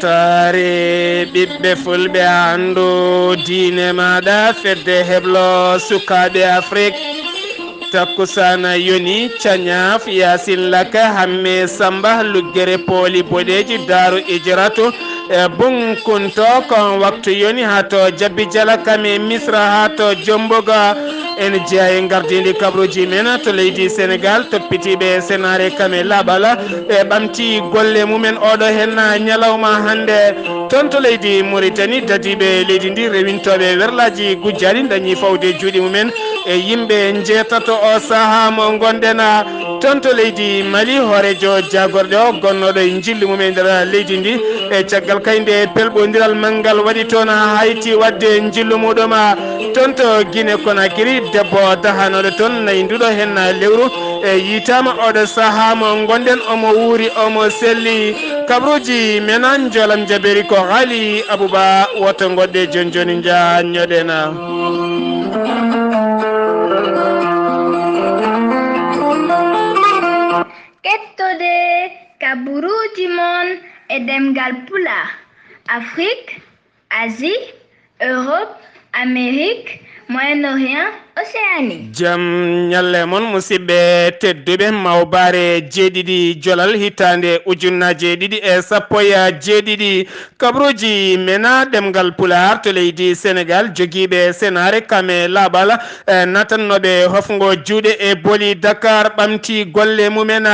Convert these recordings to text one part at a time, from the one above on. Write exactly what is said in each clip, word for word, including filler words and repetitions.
Taare ɓiɓɓe fulɓe, anndu diine maaɗa, fedde heblo sukaaɓe Afrik. Takkusana yoni, cañaaf, Yaasin Laka, Hamme Samba, luggere pooli boɗeeji, daaru Ijratu, e bunkunto, kon waktu yoni haa to Jabbi Jala, kame Misra, haa to Jomboga. En jeyaa e ngardiindi kabruuji men to leydi Senegaal, toppitiiɓe senaare kame laaɓal, ɓe ɓamti golle mumen oɗo henna ñalawma hannde. Toon to leydi Muritani, dadiiɓe leydi ndi rewintooɓe werlaaji gujjaaɗi ndañi fawde juuɗe mumen e yimɓe njeetato o sahaa mo ngonɗen. Toon to leydi Mali, hooreejo jaagorɗe o gonnooɗo e njillu mum e nder leydi ndi, e caggal kay nde pelɓondiral manngal waɗi toon, hayti waɗde njillu muɗum. Toon to Guinée Conakry, debbo dahanooɗo toon nayi nduɗo hen lewru, e yiitaama oɗo sahaa mo ngonɗen, omo wuuri, omo selli. Kabruuji men, njoolam jabeeri ko haali Abuba, woto ngoɗɗe jooni jooni njaa ñoɗena. Kettode kaburuuji mon e ɗemngal Pulaar, Afrik, Asie, Europe, Amérique, Moyen-Orient, Océanie. Jam ñalle mon, musidɓe tedduɓe, mawbaare jeeɗiɗi jolal hitaande ujunnaaje ɗiɗi e sappo e jeeɗiɗi. Kabruuji mena ɗemngal Pulaar to leydi Senegaal, jogiiɓe senaare kame laaɓal, eh, natannooɓe hofngo juuɗe e boli Dakar, ɓamti golle mumen,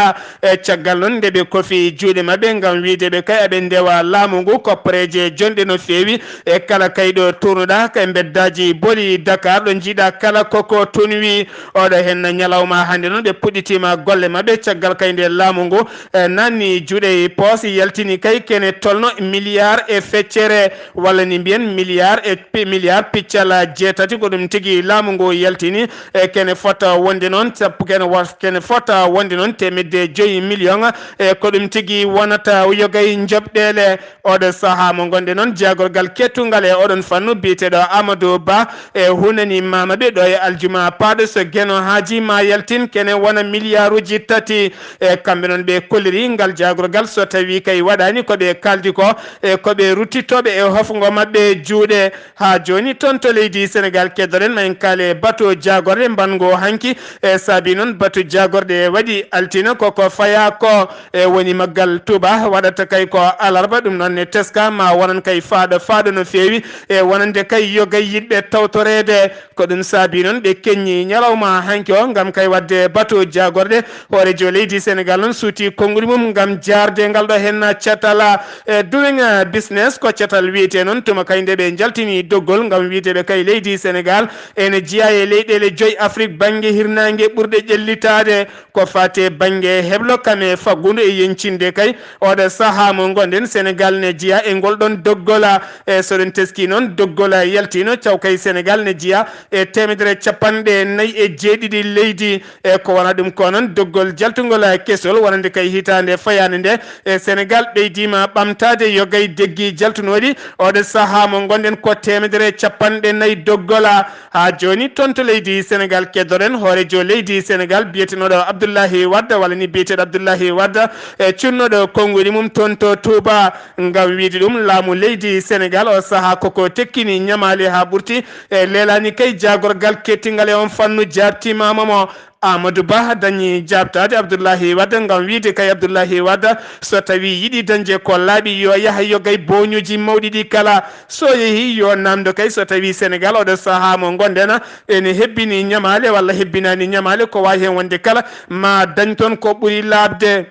eh, caggal noon nde ɓe kofi juuɗe maɓɓe ngam wiyde ɓe kay aɓe ndewa laamu ngu, kopporeeje jonɗe no feewi, e kala kay ɗo tournuɗa kay mbeddaaji boli Dakar, ɗo njiiɗa kala koko tunwi. Oɗo hen ñalawma hannde noon ɓe puɗɗitiima golle maɓɓe, caggal kay nde laamu ngu, eh, nanni juuɗe e poos, yaltini kay kene tolno milliard e feccere, walla ni mbiyen milliard e pi-, milliard piccal jeetati. Ko ɗum tigi laamu ngu yaltini, e kene fota wonde noon sappo, kene wa-, kene fota wonde noon teemedde joyi million. E ko ɗum tigi wonata yogay njoɓɗeele. Oɗo sahaa mo ngonɗen noon, jaagorgal kettungal e oɗon fannu biyeteeɗo Amadou Ba, e hunani mama ɓe ɗo e aljuma paaɗo so Geno Haaji ma yaltin kene wona miliyaaruuji tati. E kamɓe noon ɓe kolliri ngal jaagorgal so tawi kay waɗaani ko ɓe kaaldi ko, e ko ɓe ruttitooɓe e hofngo maɓɓe juuɗe. Haa jooni toon to leydi Senegaal, keddoɗen ma en kaale batu jaagorɗe mbanngo hanki. E saabi noon batu jaagorɗe waɗi altine koko faya ko, e woni maggal Tuuba waɗata kay ko alarba. Ɗum noon ne teska ma wonan kay faaɗo faaɗo no feewi, e wonande kay yogay yiɗɓe tawtoreede. Ko ɗum saabi noon ɓe keññi ñalawma hanki o ngam kay waɗde batu jaagorɗe. Hooreejo leydi Senegaal noon suuti konnguli mum ngam jaarde ngal ɗo hen catal, e Doing Business, ko catal wiyetee noon tuma kay nde ɓe njaltini doggol ngam wiyde ɓe kay leydi Senegaal ene jeyaa e leyɗeele joyi Afrik bannge hirnaange ɓurɗe ƴellitaade. Ko faate bannge heblo kame faggudu e yeñcinde kay oɗo sahaa mo ngonɗen, Senegaal ne jeyaa e ngol ɗon doggol. E so ɗum teski noon, doggol yaltino cawkay Senegaal ne jeyaa e teemedere capanɗe nayi e jeeɗiɗi leydi. E ko wona ɗum ko noon, doggol jaltungol kesol wonande kay hitaande fayaande nde, e Senegaal ɓeydiima ɓamtaade yogay deggi jaltunooɗi oɗo sahaa mo ngonɗen ko teemedere capanɗe nayi doggol. Haa jooni toon to leydi Senegaal, keddoɗen hooreejo leydi Senegaal biyetenooɗo Abdullahi Wadda, walla ni biyeteeɗo Abdullahi Wadda, e cunnooɗo konnguli mum toon to Tuuba. Ngam wiyde ɗum, laamu leydi Senegaal o sahaa koko tekkini ñamaali haa ɓurti, e leelaani kay jaagorgal kettingal e on fannu jaabtimaama mo. Amadou Ba dañi jaabtaade Abdullahi Wadda ngam wiyde kay Abdullahi Wadda so tawi yiɗi dañde ko laaɓi yo yah yogay booñuuji mawɗi ɗi kala. So yehi yo naamndo kay so tawi Senegaal oɗo sahaa mo ngonɗen ene hebbini ñamaale walla hebbinaani ñamaale, ko waawi heen wonde kala ma dañ toon ko ɓuri laaɓde.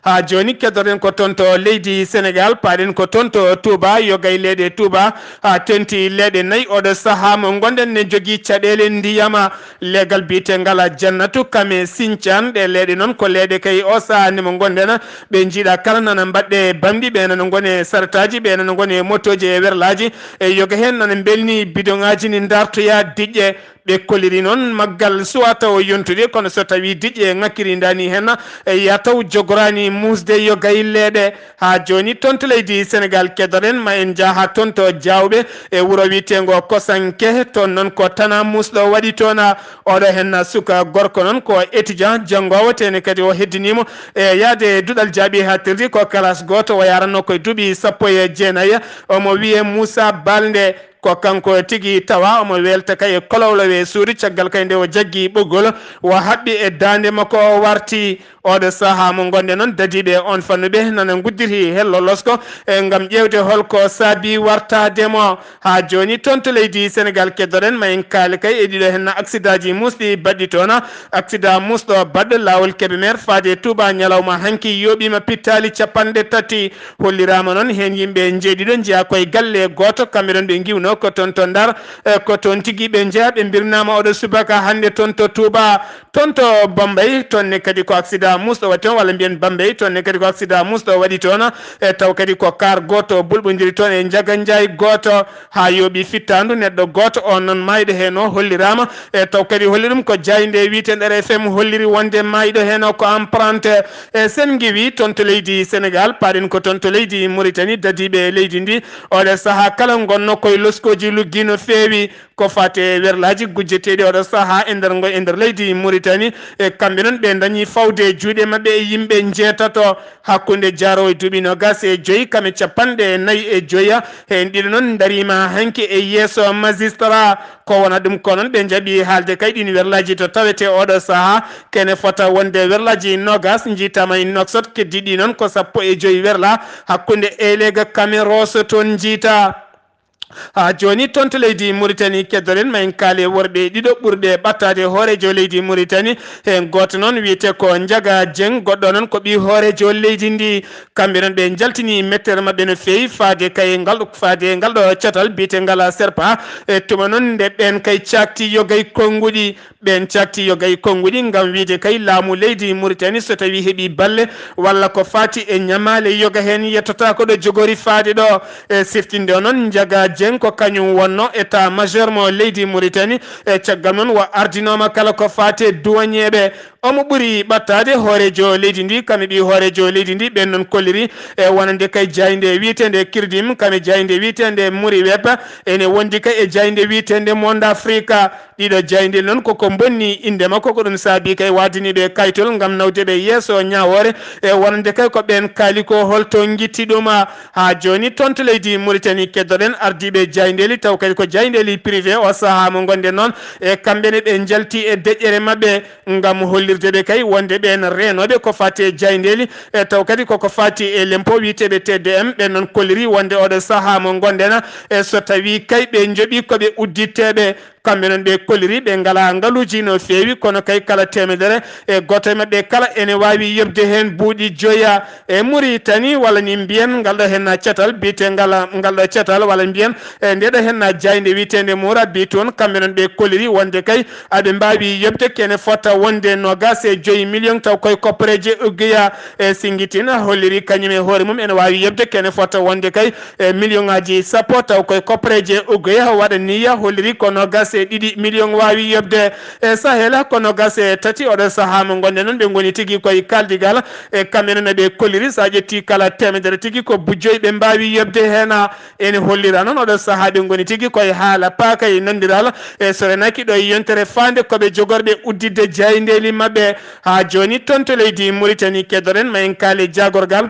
Haa jooni keddoɗen ko toon to leydi Senegaal, paaɗen ko toon to Touba, yogay leeɗe Touba, haa teŋti leeɗe nayi oɗo sahaa mo ngonɗen ne jogii caɗeele ndiyama. Leegal biyeteengal Jannatu Kame Sincaan, ɗe leeɗe noon ko leeɗe kay o sahaa nde mo ngonɗen, ɓe njiiɗa kala nana mbaɗɗe bamɗi, ɓe nana ngoni e sartaaji, ɓe nana ngoni e motooji e werlaaji, e yoga heen nana mbelni bidoŋaaji ne ndartoya diƴƴe. Ɓe koliri noon maggal suwata o yontude, kono so tawii diƴƴe ŋakkiri ndani heen, e ya taw jogoraani muusde yogay leeɗe. Haa jooni toon to leydi Senegaal keddoɗen, ma en njah haa toon to Jaawɓe e wuro wiyeteengo Kosanke. Toon noon ko tana muusɗo waɗi toon. Oɗo heen suka gorko noon ko étudiant janngoowo, teene kadi o heddiniimo e yahde duɗal jaaɓi haa tirdi ko kalaas gooto. O yaranno koye duuɓi sappo e jeenayi. Omo wiyee Muusa Balnde. Ko kanko tigi tawa omo welta kay e kolowlowe suudu, caggal kay nde o jaggi ɓoggol, o haɓɓi e daande makko, o warti. Oɗo sahaa mo ngonɗen noon, dadiiɓe on fannuɓe nana nguddiri hello losko, e ngam ƴeewde holko saabi wartaade mo. Haa jooni toon to leydi Senegaal keddoɗen, ma en kaali kay e ɗiɗo heen aksidaaji muusɗi baɗɗi toon. Aksidaa muusɗo baɗɗo laawol Kebemer faade Touba ñalawma hanki yooɓiima pittaali capanɗe tati. Holliraama noon heen yimɓe njeeɗiɗo njeyaa koye galle gooto, kamɓe ɗoon ɓe ngiwnoo ko toon to Ndar, e ko toon tigi ɓe njeyaa, ɓe mbirnaama oɗo subaka hannde toon to Touba. Toon to Bambey, toon ne kadi ko aksidaa muusɗo waɗi toon, walla mbiyen Bambey, toon ne kadi ko aksidaa muusɗo waɗi toon, e taw kadi ko kaar gooto bulɓondiri toon e njaganjaay gooto, haa yooɓi fittaandu neɗɗo gooto, oon noon maayɗo heen o holliraama, e taw kadi holli ɗum ko jaaynde wiyeteende R F M holliri wonde maayɗo heen o ko empreinte. E sen ngiwi toon to leydi Senegaal, paaɗen ko toon to leydi Mauritanie, dadiiɓe e leydi ndi, oɗo sahaa kala ngonno koye loskooji luggi no feewi. Ko faati e werlaaji gujjeteeɗi oɗo sahaa e nder ngo, e nder leydi Mauritanie, e kamɓe noon ɓe ndañi fawde juuɗe maɓɓe e yimɓe njeetato, hakkunde jaaroowo e duuɓi noogaas e joyi, kam e capanɗe nayi e joyi. Heen ɗiɗo noon ndariima hanki e yeeso magistrat. Ko wona ɗum ko noon ɓe njaɓi haalde kay ɗiin werlaaji to tawetee oɗo sahaa, kene fota wonde werlaaji noogaas njiitaama e Nouakchott, keddiiɗi noon ko sappo e joyi werlaa hakkunde Eylega Kamerooso toon njiita. Haa jooni toon to leydi Mauritanie keddoɗen, ma en kaali e worɓe ɗiɗo ɓurɓe ɓattaade hooreejo leydi Mauritanie. Heen gooto noon wiyetee ko Njaga Jeŋ, goɗɗo noon ko ɓii hooreejo leydi ndi. Kamɓe noon ɓe njaltini mettere maɓɓe no feewi faade kay ngal ɗo, faade ngal ɗo catal biyetengal Serpa. E tuma noon nde ɓeen kay caakti yogay konnguɗi, ɓeen caakti yogay konnguɗi ngam wiyde kay laamu leydi Mauritanie so tawii heɓii balle walla ko faati e ñamaale yoga heen yettotaako ɗo jogori faade ɗo. E siftinde o noon, Njaga Jeŋ ko kañum wonno état majeur mo leydi Mauritanie, e caggal noon o ardinooma kala ko faati e duwañeeɓe. Omo ɓuri ɓattaade hooreejo leydi ndi, kam e ɓii hooreejo leydi ndi, ɓeen noon kolliri e wonande kay jaaynde wiyeteende Kirdim, kam e jaaynde wiyeteende Muriweb, ene wondi kay e jaaynde wiyeteende Monde Africa. Ɗiɗo jaayndeeli noon koko mbonni innde makko, ko ɗum saabi kay waadiniiɓe kayitol ngam nawde ɓe yeeso ñaawoore, e wonande kay ko ɓeen kaali ko holto ngitti ɗum. Haa jooni toon to leydi Mauritanie keddoɗen ardiiɓe jaayndeeli, taw kadi ko jaayndeeli privé o sahaa mo ngonɗen noon, e kamɓe ne ɓe njalti e deƴƴere maɓɓe ngam hollirde ɓe kay wonde ɓeen reenooɓe ko faati e jaayndeeli, e taw kadi koko faati e lempo wiyeteeɓe T D M, ɓeen noon kolliri wonde oɗo sahaa mo ngonɗen, e so tawii kay ɓe njoɓii ko ɓe udditteeɓe, kamɓe noon ɓe kolliri ɓe ngalaa ngaluuji no feewi, kono kay kala teemedere e gooto e maɓɓe kala ene waawi yoɓde heen buuɗi joya. E Mauritanie, walla ni mbiyen ngal ɗo heen catal biyetengal, ngal ɗo catal, walla mbiyen e nde ɗo heen jaaynde wiyeteende Mourabi toon, kamɓe noon ɓe kolliri wonde kay aɓe mbaawi yoɓde kene fota wonde noogaas e joyi million, taw koye koppareeje uggiya. E Singitin holliri kañum e hoore mum ene waawi yoɓde kene fota wonde kay e million ngaaji sappo, taw koye koppareeje uggoye waɗa niyya, holliri ko noogaas e ɗiɗi million waawi yoɓde. E Sahel ko noogaas e tati, oɗo sahaa mo ngonɗen noon ɓe ngoni tigi koye kaaldigal, e kamɓe noon ɓe kolliri so a ƴetti kala teemedere tigi ko bujoyi ɓe mbaawi yoɓde heen. Ene hollira noon oɗo sahaa ɓe ngoni tigi koye haala paaka e nanndiral, e so renaaki ɗo e yontere faande ko ɓe jogorɓe udditde jaayndeeli maɓɓe. Haa jooni toon to leydi Mauritanie keddoɗen, ma en kaale jaagorgal.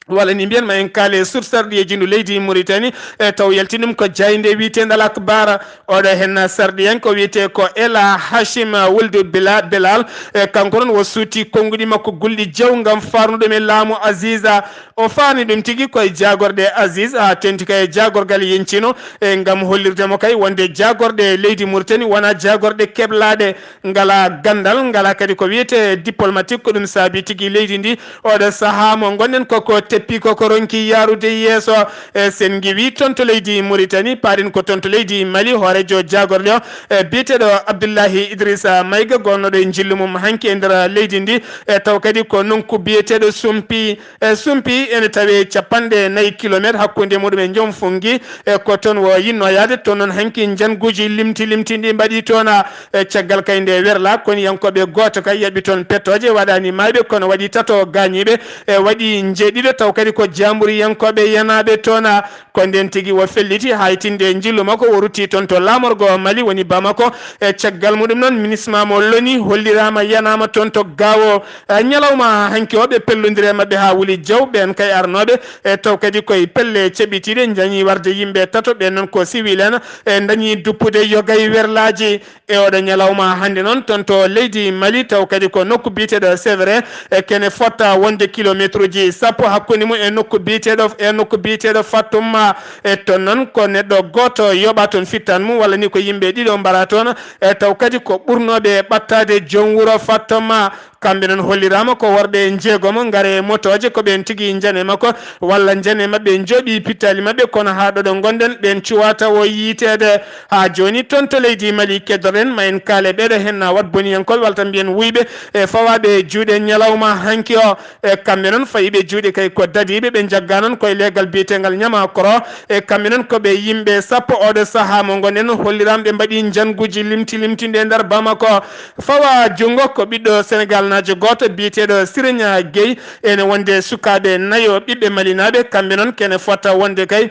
Walla ni mbiyen ma en kaale sursarɗi e jindu leydi Mauritanie, e taw yalti ɗum ko jaaynde wiyeteende Al Akbar. Oɗo heen sarɗiyanke o wiyetee ko Ela Hachim Wuldu Bila-, Belal. E kanko noon o suuti konnguɗi makko gulɗi jaw ngam faarnude ɗum e laamu Aziza. O faarni ɗum tigi koye jaagorɗe Aziz, haa teeŋti kay e jaagorgal yeñcino, e ngam hollirde mo kay wonde jaagorɗe leydi Mauritanie wonaa jaagorɗe keblaaɗe, ngalaa ganndal, ngalaa kadi ko wiyetee diplomatique. Ko ɗum saabi tigi leydi ndi oɗo sahaa mo ngonɗen ko, ko Eppi ko ko ronki yaarude yeeso. E, sen ngiwi toon to leydi Mauritanie, paaɗen ko toon to leydi Mali, hooreejo jaagorɗe o, e, biyeteeɗo Abdullahi Idrissa Mayga, gonnooɗo e njillu mum hanki e nder leydi ndi, e, taw kadi ko nokku biyeteeɗo Sumpi. E, Sumpi ene tawee capanɗe nayi kilomeetre hakkunde muɗum e Joom Funngi. E, ko toon o yinnoo yahde, toon noon hanki njannguuji limti limti ndi mbaɗi toon, e, caggal kay nde werlaa, koniyankooɓe gooto kay yaɓi toon pettooje, waɗaani maayɓe, kono waɗi tato gaañiiɓe, e, waɗi njeeɗiɗo, taw kadi ko jaamburiyankooɓe yanaaɓe toon. Ko ndeen tigi o felliti haytinde njillu makko, o rutti toon to laamorgo Mali, woni Bamako. E, caggal muɗum noon, MINUSMA mo loni holliraama, yanaama toon to Gaawo. E, ñalawma hanki o, ɓe pellondiri e maɓɓe haa wuli jaw, ɓeen kay arnooɓe, e, taw kadi koye pelle ceɓitiiɗe, njañi warde yimɓe tato, ɓeen noon ko civil en, e, ndañi duppude yogay werlaaji. E oɗo ñalawma hannde noon, toon to leydi Mali, taw kadi ko nokku biyeteeɗo Sévaré, e, kene fota wonde kilomeetruuji sappo hakkunde mum e nokku biyeteeɗo, e nokku biyeteeɗo Fatumma. E, toon noon ko neɗɗo gooto yoɓa toon fittan mum, walla ni ko yimɓe ɗiɗo mbara toon. E, taw kadi ko ɓurnooɓe ɓattaade joom wuro Fatumma. Kamɓe noon holliraama ko worɓe njeegomo, ngare e motooje, ko ɓeen tigi njane makko walla njane maɓɓe njooɓi pittaali maɓɓe, kono haa ɗo ɗo ngonɗen, ɓeen cuwaa tawo yiiteede. Haa jooni, toon to leydi Mali keddoɗen, ma en kaale ɓeeɗo heen na wat boniyankooɓe, walla tan mbiyen wuyɓe, e fawaaɓe juuɗe ñalawma hanki o. E kamɓe noon, fayiiɓe juuɗe kay ko dadiiɓe, ɓe njaggaa noon koye leegal biyeteengal Ñamakoro. E kamɓe noon, ko ɓe yimɓe sappo oɗo sahaa mo ngonɗen, holliraama ɓe mbaɗi njannguuji limti limtinɗi e nder Bamako. Fawa junngo ko ɓiɗɗo Senegaalnaajo gooto biyeteeɗo Siré Niang Guèye, ene wonde sukaaɓe nayo ɓiɓɓe malinaaɓe, kamɓe noon kene fota wonde kay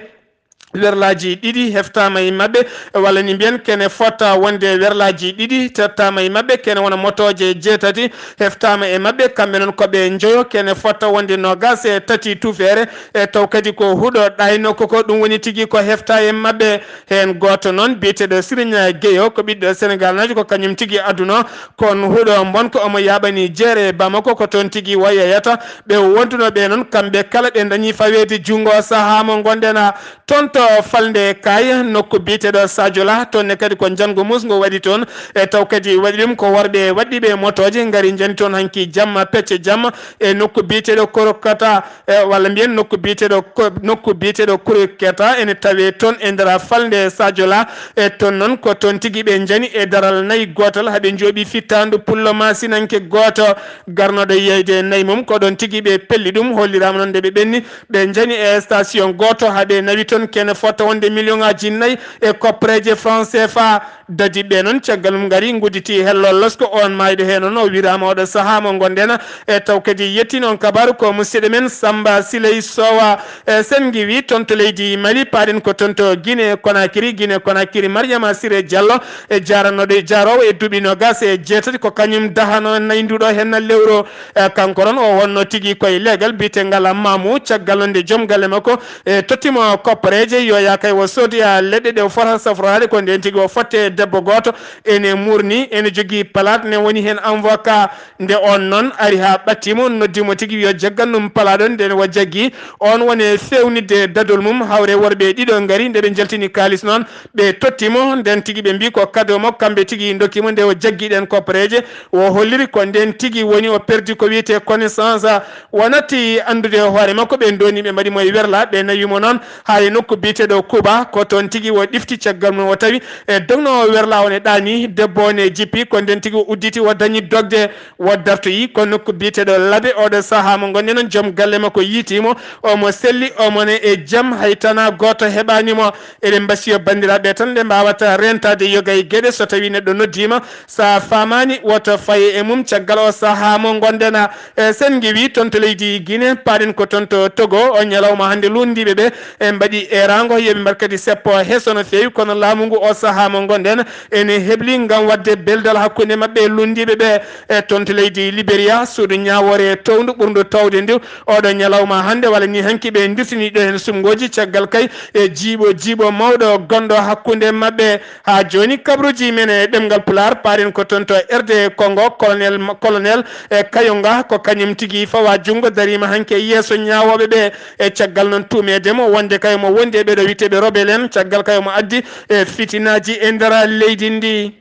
werlaaji ɗiɗi heftaama e maɓɓe, walla ni mbiyen kene fota wonde werlaaji ɗiɗi tettaama e maɓɓe, kene wona motooje jeetati heftaama e maɓɓe, kamɓe noon ko ɓe njoyo, kene fota wonde noogaas e tati tufeere, e taw kadi ko huɗo ɗayno koko, ɗum woni tigi ko hefta e maɓɓe. Heen gooto noon biyeteeɗo Siré Niang Guèye o, ko ɓiɗɗo Senegaalnaajo, ko kañum tigi aduna, kono huɗo mbonko omo yaaɓani jeere Bamako, ko toon tigi o yeyata. Ɓe wonduno ɓe noon, kamɓe kala ɓe dañi faweede junngo sahaa mo ngonɗen. Toon to falnde kaay, nokku biyeteeɗo Sadio La, toon ne kadi ko njanngu musngu waɗi toon, e taw kadi waɗi ɗum ko worɓe waɗɗiiɓe motooje ngari njani toon hanki jamma, pecce jamma, e nokku biyeteeɗo Korokata, e walla mbiyen nokku biyeteeɗo ko, nokku biyeteeɗo Korokata ene tawee toon e nder falnde Sadio La. E toon noon ko toon tigi ɓe njani e daral nayi gootal, haɓe njooɓi fittaandu pullo maasinanke gooto garnoɗo yeyde nayi mum, ko ɗoon tigi ɓe pelli ɗum, holliraama noon nde ɓe ɓenni. Ɓe njani e station gooto, haa ɓe nawi toon kene fota wonde million ŋaaji nayi e koppareeje franc C F A. Dadiiɓe noon, caggal mum ngari, ngudditi hello losko, oon maayɗo heen noon, o wiraama oɗo sahaa mo ngonɗen. E taw kadi yettii noon kabaaru ko musidɗo men Samba Siley Sowa. E sen ngiwi toon to leydi Mali, paaɗen ko toon to Guinée Conakry, Guinée Conakry, Mariama Siré Diallo, e jaaranooɗo, e jaaroowo e duuɓi noogaas e jeetati, ko kañum dahanoo nayi nduɗo heen lewru. E, kanko noon o wonno tigi koye leegal biyetengal Mamu, caggal noon nde joom galle makko, e, tottimo koppareeje, yo yaa kay o soodoya leɗɗe ɗe o fota safroraade, ko ndeen tigi o fotte debbo gooto ene muurni, ene jogii palaat, ne woni heen avocat. Nde oon noon ari haa ɓattiimo, noddiimo tigi, wiyo jaggan ɗum palaat on, ndeen o jaggi. Oon woni feewnitde dadol mum, hawre worɓe ɗiɗo ngari, nde ɓe njaltini kaalis noon, ɓe totti mo, nden tigi ɓe mbii ko kado mo, kamɓe tigi ndokki mo, nde o jaggi ɗeen koppareeje, o holliri ko ndeen tigi woni o perdi ko wiyetee connaissance. O natti anndude hoore makko, ɓe ndoni, ɓe mbaɗi mo e werla, ɓe nawi mo noon haa e nokku biyeteeɗo Kuba, ko toon tigi o ɗifti, caggal mum o tawi e dognoowo werla o ne ɗaani, debbo o ne jippi, ko ndeen tigi o udditi, o dañi dogde. O dartoyi ko nokku biyeteeɗo Labe. Oɗo sahaa mo ngonɗen noon, joom galle makko yiiti mo, omo selli, omo ne e jam, hay tana gooto heɓaani mo. Eɗen mbasiyo banndiraaɓe tan, nde mbaawata reentaade yoga e geɗe, so tawii neɗɗo noddiima, so a faamaani, woto faye e mum. Caggal o sahaa mo ngonɗen, e sen ngiwi toon to leydi Guinée, paaɗen ko toon to Togo, o ñalawma hannde lunndiiɓe ɓe, en mbaɗi eeraango, yo ɓe mbar kadi seppo heso no feewi, kono laamu ngu o sahaa mo ngonɗen, ene hebli ngam waɗde beldal hakkunde maɓɓe e lunndiiɓe ɓe. E toon to leydi Liberia, suudu ñaawoore towndu ɓurndu toowde ndu, oɗo ñalawma hannde, walla ni hanki, ɓe ndirtini ɗo heen sumngooji, caggal kay e jiiɓo, jiiɓo mawɗo gonɗo hakkunde maɓɓe. Haa jooni, kabruuji men e ɗemngal Pulaar, paaɗen ko toon to R D Congo, colonel, colonel e Kayonga, ko kañum tigi fawa junngo, dariima hanki e yeeso ñaawooɓe ɓe. E caggal noon tuumeede mo wonde kay mo wondi e ɓeɗo wiyteeɓe rebelle en, caggal kay mo addi e fitinaaji e nder leydi ndi.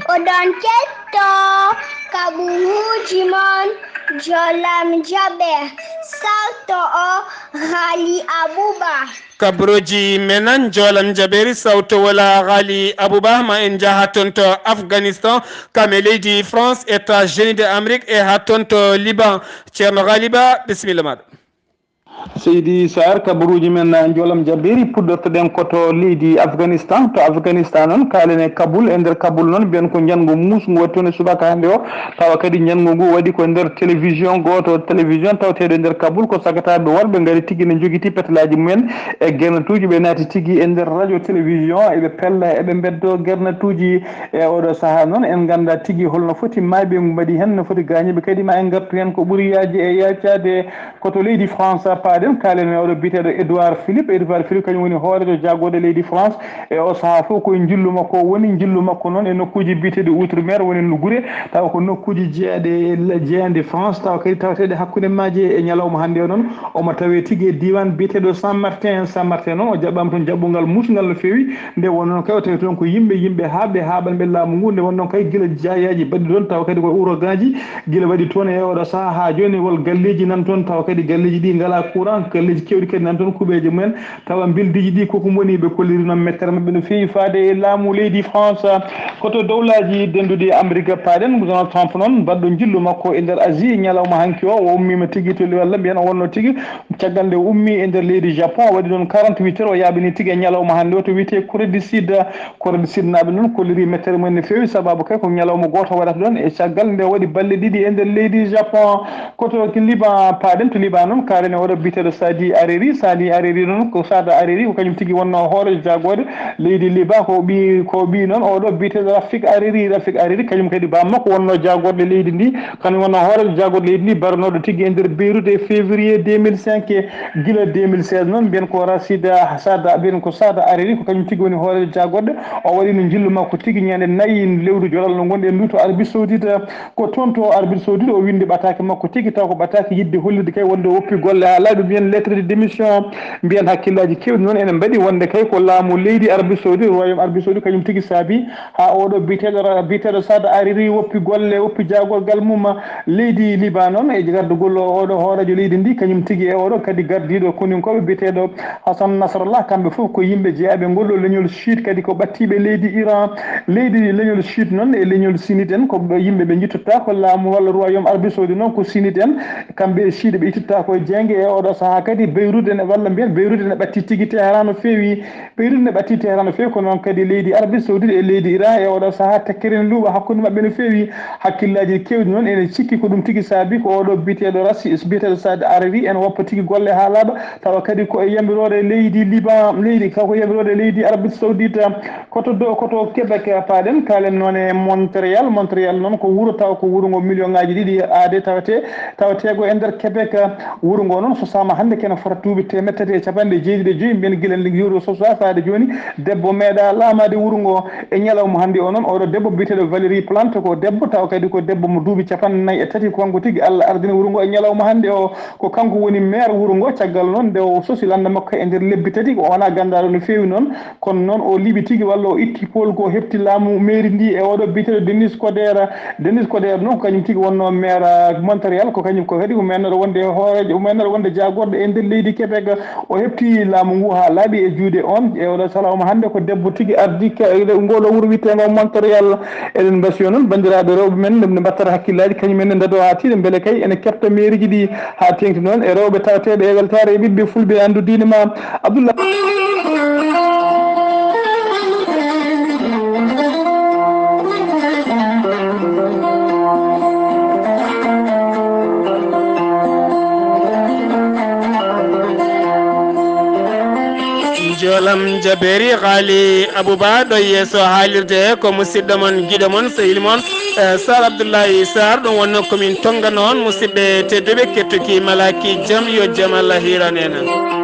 Oɗon kettoo kaɓuuji mon. Jolam Jaber, sawto o Ghali Abouba. Kabaruuji men nan, Jolam Jaber, sawto wala Ghali Abouba, ma en njaha toon to Afghanistan, kam e leydi France, États-Unis de Amérique, e haa toon to Liban. Ceerno Ghali Ba, bisimilla maaɗa. Seydi Sarr, kabaruuji men, eh, Jolam Jaber, puɗɗortoɗen ko to leydi Afghanistan. To Afghanistan noon, kaalen e Kaboul. E nder Kaboul noon, mbiyen ko njanngu muusngu waɗi toon e subaka hannde o. Tawa kadi njanngu ngu waɗi ko e nder télévision gooto, télévision tawateeɗo e nder Kaboul. Ko sagataaɓe worɓe ngari tigi ne njogiti petelaaji mumen e gernatuuji. Ɓe naati tigi e nder radio, télévision, eɓe pella, eɓe mbeddoo gernatuuji. E oɗo sahaa noon, en nganndaa tigi holno foti maayɓe ngu mbaɗi heen, no foti gaañiiɓe kadi, ma en ngartu heen ko ɓuri yaaji e yaacaade. Ko to leydi France paaɗen, kaalen e oɗo biyeteeɗo Édouard Philippe. Édouard Philippe kañum woni hooreejo jaagorɗe leydi France. E o sahaa fof ko e njillu makko o woni. Njillu makko noon e nokkuuji biyeteeɗi outre-mer, woni no gure, tawa ko nokkuuji jeyaɗe e le-, jeyanɗe France, tawa kadi tawateeɗe hakkunde maaje. E ñalawma hannde o noon, omo tawee tigi e diiwaan biyeteeɗo Saint-Martin. Saint-Martin noon, o jaɓɓaama toon jaɓɓungal muusngal no feewi. Nde wonnoo kay o tawi toon ko yimɓe, yimɓe haaɓɓe, haaɓanɓe laamu ngu. Nde wonnoo kay gila jaayaaji mbaɗi toon, tawa kadi ko uragaaji gila waɗi toon e oɗo sahaa haa jooni, wol galleeji nan toon, tawa kadi galleeji ɗi ngalaa courant, galleeji keewɗi kadi nan toon, kuuɓeeje mumen, tawa mbildiiji ɗi ko ko woni, ɓe kolliri noon mettere maɓɓe no feewi faade e laamu leydi France. Ko to dowlaaji dennduɗi Amrik paaɗen, Donald Trump noon, baɗɗo njillu makko e nder Asie, ñalawma hanki o, o ummiima tigi to, walla mbiyen o wonnoo tigi, caggal nde o ummii e nder leydi Japon, o waɗi ɗoon quarante-huit heures, o yaaɓini tigi e ñalawma hannde o to wiyetee Corée du Sud. Corée du Sud naaɓe noon kolliri mettere mumen no feewi, sababu kay ko ñalawma gooto waɗata ɗoon, e caggal nde o waɗi balɗe ɗiɗi e nder leydi Japon. Ko to Liban paaɗen, to Liban noon, kaalen e oɗo biyeteeɗo Saadi Hariri. Saadi Hariri noon, ko Saada Hariri, ko kañum tigi wonnoo hooreejo jaagorɗe leydi Liban, ko ɓii, ko ɓii noon oɗo biyeteeɗo Rafik Hariri. Rafik Hariri, kañum kadi baaba makko wonnoo jaagorɗe leydi ndi. Kañum wonnoo hooreejo jaagorɗe leydi ndi, baranooɗo tigi e nder Beyrouth e février deux mille cinq. Gila deux mille seize noon, mbiyen ko Racida Sada, mbiyen ko Sada Hariri, ko kañum tigi woni hooreejo jaagorɗe. O waɗiino njillu makko tigi ñande nayi lewru jolal no ngonɗen ndu to Arabie Saoudite. Ko toon to Arabie Saoudite o winndi ɓataake makko tigi, taw ko ɓataake yiɗde hollirde kay wonde o woppi golle haa laaɓi, mbiyen lettre de démission. Mbiyen hakkillaaji keewɗi noon ene mbaɗi wonde kay ko laamu leydi Arabie Saoudite, royaume Arabie Saoudite, kañum tigi saabi haa oɗo biyeteeɗo Ra-, biyeteeɗo Sada Hariri woppi golle, woppi jaagorgal mum. Leydi Liban noon, e gardagol oɗo hooreejo leydi ndi, kañum tigi e oɗo kadi gardiiɗo koninkooɓe biyeteeɗo Hassan Nasrallah, kamɓe fof ko yimɓe jeyaaɓe ngol ɗo leñol Shiite, kadi ko ɓattiiɓe leydi Iran. Leydi leñol Shiite noon e leñol Sunnite en, ko ɓe yimɓe ɓe njittottaa ko laamu walla royaume Arabie Saoudite noon ko Sunnite en, kamɓe e Shiite ɓe ittitta ko e jeynge. E oɗo sahaa kadi Beyrouth ene, walla mbiyen Beyrouth ene ɓatti tigi Teheran no feewi. Ɓeydude ne ɓatti Teheran no feewi, ko noon kadi leydi Arabie Saoudite e leydi Iran e oɗo sahaa tekkere ne luuɓa hakkunde maɓɓe no feewi. Hakkillaaji keewɗi noon ene cikki ko ɗum tigi saabi ko oɗo biyeteeɗo Rassi, biyeteeɗo Saad Arabi ene woppa tigi golle haa laaɓa, tawa kadi ko e yamiroore leydi Liban, leydi, tawa ko yamiroore leydi Arabie Saoudite. Ko to do, ko to Québec paaɗen, kaalen noon e Montréal. Montréal noon ko wuro, tawa ko wuro ngo million ŋaaji ɗiɗi aade tawete, tawateego e nder Québec. Wuro ngo noon sosaama hannde kene fota duuɓi teemedde tati e capanɗe jeeɗiɗi e joyi, mbiyen gila nde wuro sosaa faade jooni, debbo meeɗaa laamaade wuro ngo. E ñalawma hannde o noon, oɗo debbo biyeteeɗo Valérie Plante ko debbo, tawa kadi ko debbo mo duuɓi capanɗe nayi e tati, kanko tigi Allah ardini wuro ngo e ñalawma hannde o. Ko kanko woni maire wuro ngo, caggal noon nde o sosi lannda makko e nder lebbi tati, o wonaa ganndaaɗo no feewi noon, kono noon o liɓi tigi, walla o itti pool ko o heɓti laamu mairie ndi e oɗo biyeteeɗo Denis Coderre. Denis Coderre noon ko kañum tigi wonnoo maire Montréal, ko kañum ko kadi o meennoɗo wonde e hooreejo, o meennoɗo wonde jaagorɗo e nder leydi Québec. O heɓti laamu ngu haa laaɓi e juuɗe on. E oɗo salawma hannde ko debbo tigi ardi ka-, e ngoɗo wuro wiyeteengo Montréal. Eɗen mbasiyo noon banndiraaɓe rewɓe men nde mbattata hakkillaaji kañum en ne ndado haa tiiɗa mbele kay ene keɓta mairie ji ɗi haa teeŋti noon e rewɓe tawateeɓe e weltaare e ɓiɓɓe fulɓe e anndu diine ma. Abdoullah. Jolam Jaberi Ghali Abouba ɗo yeeso haalirde ko musidɗo mon, giɗo mon, sehil mon, eh, Sar Abdoulaye Sar. Ɗum wonno komin tongano on musidɓe tedduɓe kettuki malaki jam, yo jam Allah hiran en.